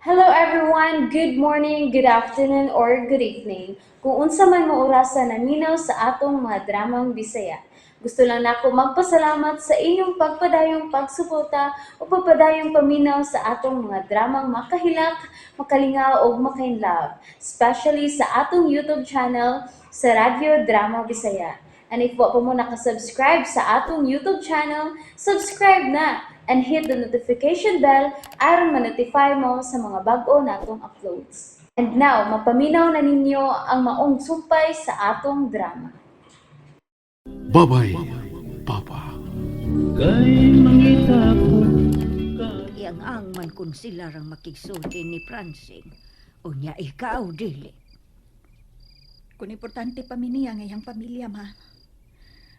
Hello everyone! Good morning, good afternoon, or good evening. Kung unsa man mo orasa naminaw sa atong mga dramang Bisaya. Gusto lang nako magpasalamat sa inyong pagpadayong pagsuporta o pagpadayong paminaw sa atong mga dramang makahilak, makalingaw ug makainlove, especially sa atong YouTube channel sa Radyo Drama Bisaya. And if wa pa mo nakasubscribe sa atong YouTube channel, subscribe na and hit the notification bell aron ma-notify mo sa mga bag-o natong uploads. And now, mapaminaw na ninyo ang maong sumpay sa atong drama. Babay, Papa. Kay mangita ko. Iyang ang man kung sila rang makigsulti ni Francine. Unya ikaw dili. Kung importante pa mi niya nga iyang pamilya, ma.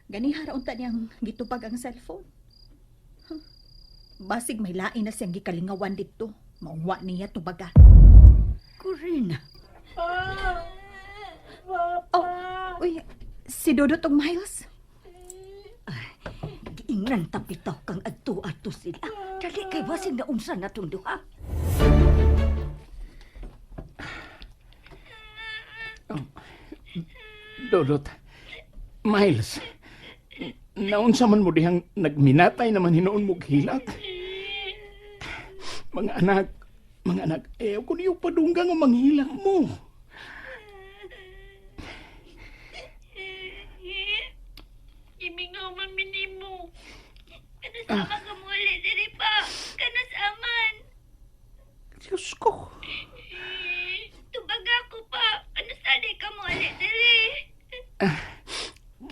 Ganiha ra unta niyang gitubag ang cellphone. Huh. Basig may lain na siyang gikalingawan dito. Maungwa niya tubaga. Corina. Oh, uy, si Dodot og Miles. Giingnan tapitaw kang adto-adto sila. Dali kay basig na unsa na tong duha. Dodot, Miles, naunsa man mo dihang nagminatay naman hinuon mo hilak. Mga anak, eh, ko niyo padunggang ang manghilak mo. Gimingaw man minimo. Kanus ama ka muli diri pa. Kanus aman. Diyos ko. Tubaga ko pa. Kanus ali ka muli diri.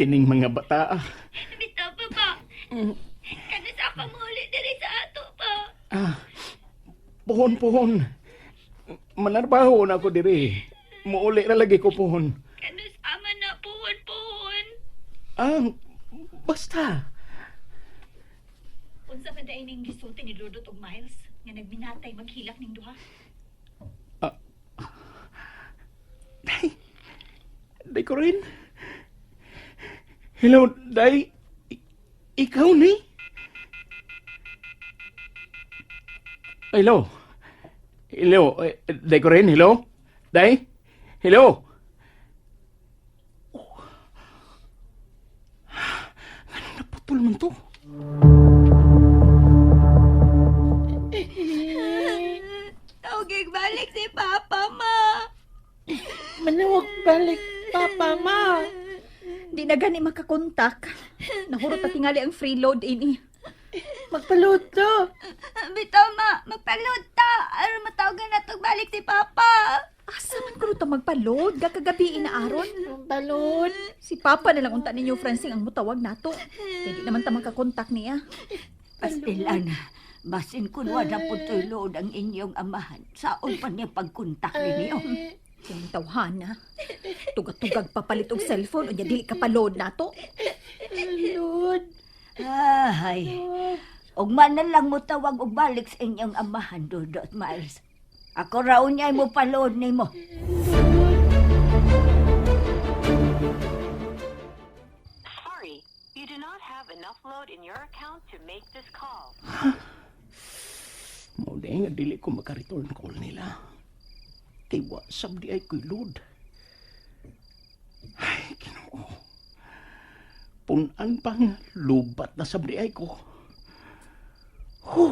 Kining mga bata, ah. Bitaw pa ba? Kanus ka muli diri sa ato pa. Ah, pohon, pohon. Manarbaho na ako diri. Muuli na lagi ko pohon. Kanus aman na puhon puhon. Ah, basta. Unsa man dai ning gisulti ni Dodot og Miles nga nagminatay maghilak ning duha? Day, day ko rin. Hello, Day. Ikaw ni? Hello. Hello, Day ko rin, hello? Day? Hello? Oh. Ano naputol man to? Tawagig balik si Papa ma. Manawag balik, Papa, ma. Di na gani makakontak. Nahurot na tingali ang free load ini. Magpaluto. Bitaw ma, magpalod ta. Aron matawagan na tog balik si Papa. Asa man kuno ta magpa-load gakagabi ina aron? Balon. Si Papa na lang unta ninyo Francine ang mutawag nato. Hindi naman ta makakontak niya. Pastilan. Basin kun wala po to'y load ang inyong amahan. Saon pa niya pagkontak ninyo? Yung tawhana. Tugag-tugag papalit og cellphone unya dili ka pa-load nato. Load. Ay. Ugma na lang mo tawag og balik sa inyong amahan, Dodot Miles. Ako raw niya mo paload nimo. Sorry, you do not have enough load in your account to make this call. Mao di nga dili ko maka-return call nila. Kay wa sab di ay ko'y load. Ay, Ginoo. Punan pa nga, lubat na sab di ay ko. Huh.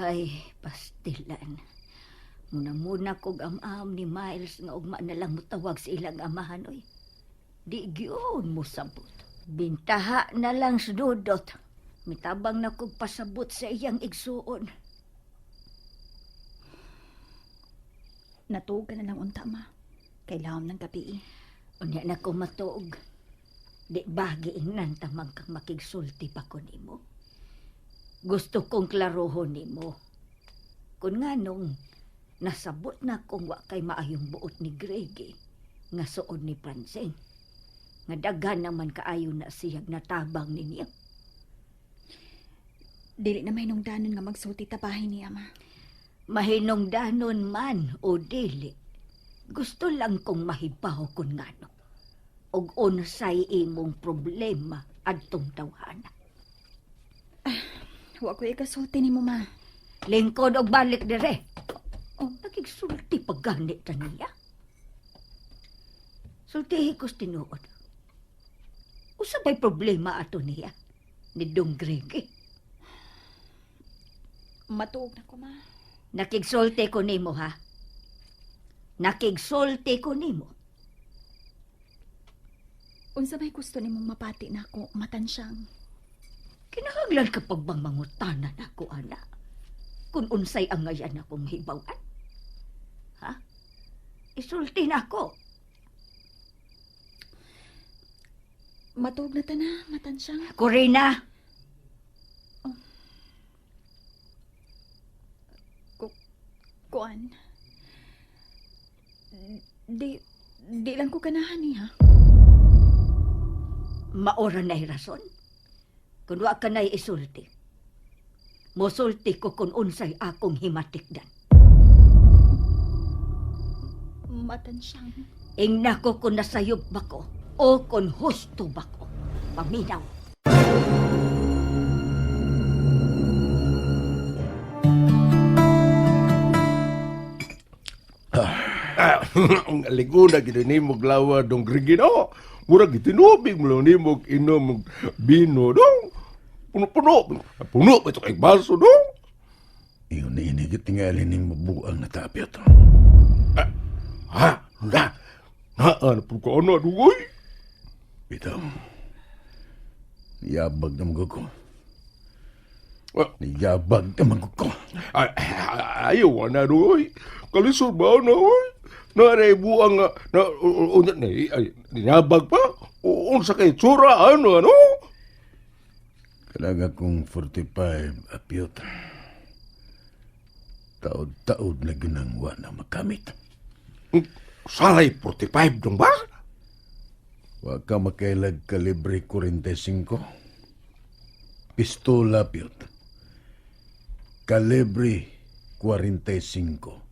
Ay, pastilan. Muna-muna kog am-am ni Miles nga ugma na lang mutawag sa ilang amahan, oy. Di gyud mo sabot. Bintaha na lang sa Dudot. Mitabang na kog pasabot sa iyang igsuon. Natuog ka na lang unta ma. Kay lahom ng gabi. Unya na ko matuog. Di ba giingnan tamang kang makigsulti pa ko nimo? Gusto kong klarohon nimo. Kun nga nung nasabot na kung wa kay maayong buot ni Greg nga suod ni Francine. Nga daghan naman kaayo na siyag natabang ninyo. Dili na mahinungdanon nga magsulti ta bahay niya ma. Mahinungdanon man o dili. Gusto lang kong mahibaw kun ngano. Og unsay imong problema adtong tawhana. Wa ko ikasulti nimo, ma. Lingkod og balik dire. Oh. Nakigsulti pa gani ta niya. Sultihi ko sa tinuod. Usa ba'y problema ato niya? Ni Dong Greg eh. Matuog na ko, ma. Nakigsulti ko nimo ha. Nakigsulti ko nimo. Unsa may gusto nimong mapati nako, matansyang. Kinahanglan ka pag bang mangutanan ako, ana? Kung unsay ang ngayan akong hibawan? Ha? Isulti na ako. Matuog na ta na, matansyang. Corina, Kuan. Di di lang ko ganahan niya. maora na'y rason. Kung wa ka na'y isulti, mosulti ko kung unsay akong himatikdan. Matansyang. Ingna ko kung nasayop ba ko o kung husto ba ko. Paminaw. Ang ligo na gid nimo glawa dong grigino. Murag gitinubig mo lang nimo inom og bino dong. Puno-puno. Puno ba ito kay baso dong? Iyon na inigit tingali ning mabuang na tapyot. Ha? Na. Naa na po ka ano dugoy. Bitaw. Niyabag na mga ko. Ah. Niyabag na mga ko. Ay, ayaw na dugoy. Kalisod ba na oy? Naray buang nga, na unya na ay niyabag pa. Unsa kay tsura ano ano? Kalaga kong 45 apyot. Taod-taod na ginangwa na makamit. Salay 45 dong ba? Wa ka makailag kalibre 45. Pistola piyot. Kalibre 45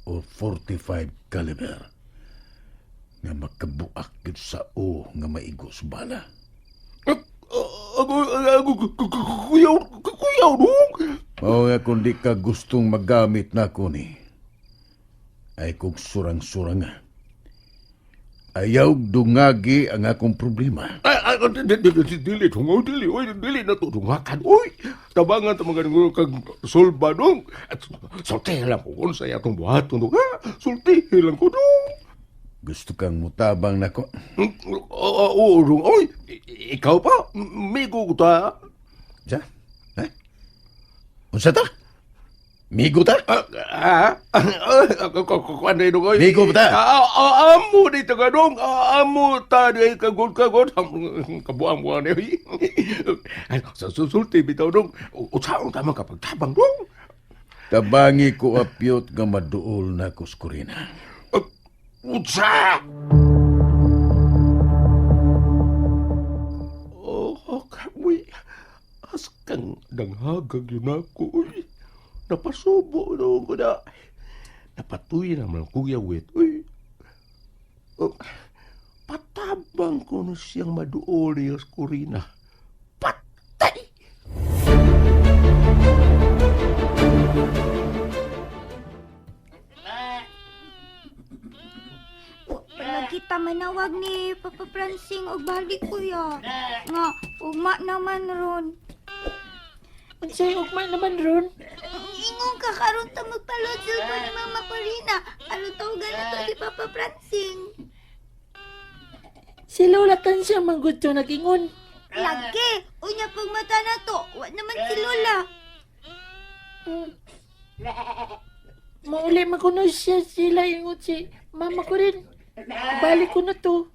o 45 caliber nga makabuak gyud sa o nga maigos bala. Ako, ako, kuyaw, kuyaw dong. Mao nga kung di ka gustong magamit na ko ni, ay kung surang-surang nga. Ayaw dungagi ang akong problema. Ay, ay, dili, tungaw, dili, oy, dili na to, tungakan, oy. Tabangan ta mga nung kag sulba dong. At sulti lang ko, unsa atong buhaton dong, ha? Sulti lang ko dong. Gusto kang mutabang nako. Oo, oo, dong, oy. Ikaw pa, migo ko ta. Sa? Ha? Unsa ta? Migo ta? Ah, ah, kuan dong, oy. Migo ba ta? Ah, amo dito ka dong. Amo ta di kagod kagod. Kabuang buang ni. oy. Ay, sa susulti bitaw dong. Usaon ta man kapag tabang dong. Tabangi ko apyot nga maduol na ko sa Corina. Utsa! Oh, kamoy. Askang danghagag yun ako. Uy. Napasubo noon ko na. Napatuy naman kuya wet. Uy. Oh, patabang ko na siyang maduol niya sa Corina. Patay! Wala kita manawag ni Papa Francing og balik kuya. Nga, ugma naman ron. Unsay ugma naman ron? Ingon ka karon ta magpalod cellphone ni Mama Corina. Aron tawagan na to si Papa Francing. Si Lola Tansya manggod to nag-ingon. Lagi, unya pagmata na to, wa naman si Lola. Mauli man kuno siya sila ingon si mama ko rin. Balik ko na to.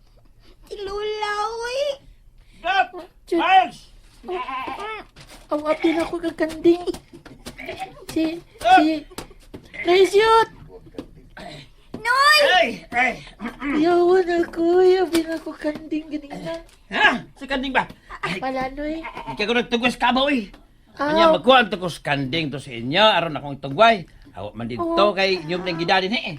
Si Lola, uy. Miles! Aw, apil ako kagkanding. Si, si, Resyot! Noy! Yawan ako, apil ako kanding ganina. Ha? Sa kanding ba? Palanoy. Hindi ka ko nagtugwas kabaw eh. Kanya Aw, magkuhan to ko sa kanding to sa inyo aron akong tugway. Awa man dito Oh. kay inyong nang gidadin eh.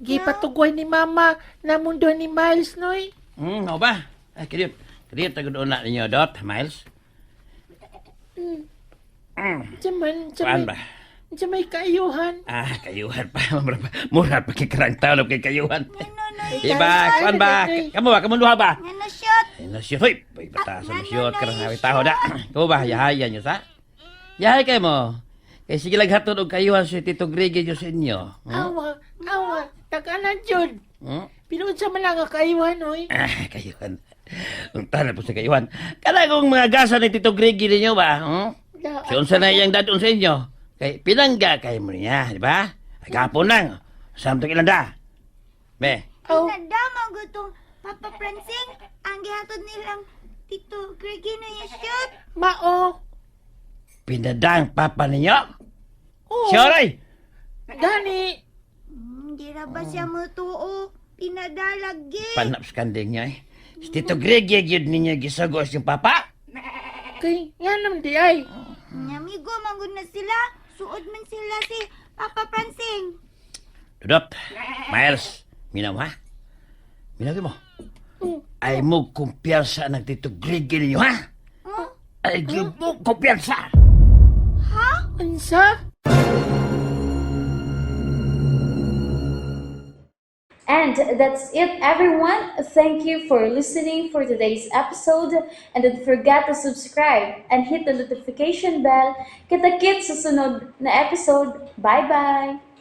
gipatugway ni mama, namundo ni Miles, noy. Mao ba? Ay kidiyot. Kadiyo tagod una ninyo, Dot, Miles. Unsa man, unsa Kuan may, ba? unsa may kaayuhan. Ah, kayuhan pa. Mura pa, mura pa kay karang taon kay kayuhan. Iba, kuan ba? Kamu ba? Kamu duha ba? Ngano shot? Ay, nasiyot. Hoy, ay, bata sa nasiyot. Karang hawi tao na. Kamu ba? Yahayan nyo sa? Yahay kayo mo. Kay sige lang hatod og kayuhan si Tito Greg nyo sa inyo. Awa, awa, tagalan jud. Pero unsa man lang ang kaayuhan oy. Ah, kayuhan. Ang tana po sa kayuhan. Kana kung mga gasa ni Tito Greg ninyo ba? Hmm? Da, Si unsa na iyang dadon sa inyo? Kay pinangga kay mo niya, di ba? Ay, Gapon lang. Samtang ilan da. Be, aw, Nadama gutong Papa Francing ang gihatod nilang Tito Greggy na yung shot. mao. pinadang papa ninyo? Oo, Siya, Gani. Di ra ba siya mutuo? Pinadalag gi. Panaps kanding niya eh. Si Tito Greg yun ninyo gisagos yung papa. Kay nganam di ay. Amigo, manggod na sila. Suod man sila si Papa Francing. Dudot, Miles, minaw ha? Minaw mo. Ay mo kumpiyansa ng Tito Greg ninyo ha? Ay mo kumpiyansa! Unsa? And that's it, everyone. Thank you for listening for today's episode. And don't forget to subscribe and hit the notification bell. Kita-kits sa sunod na episode. Bye-bye!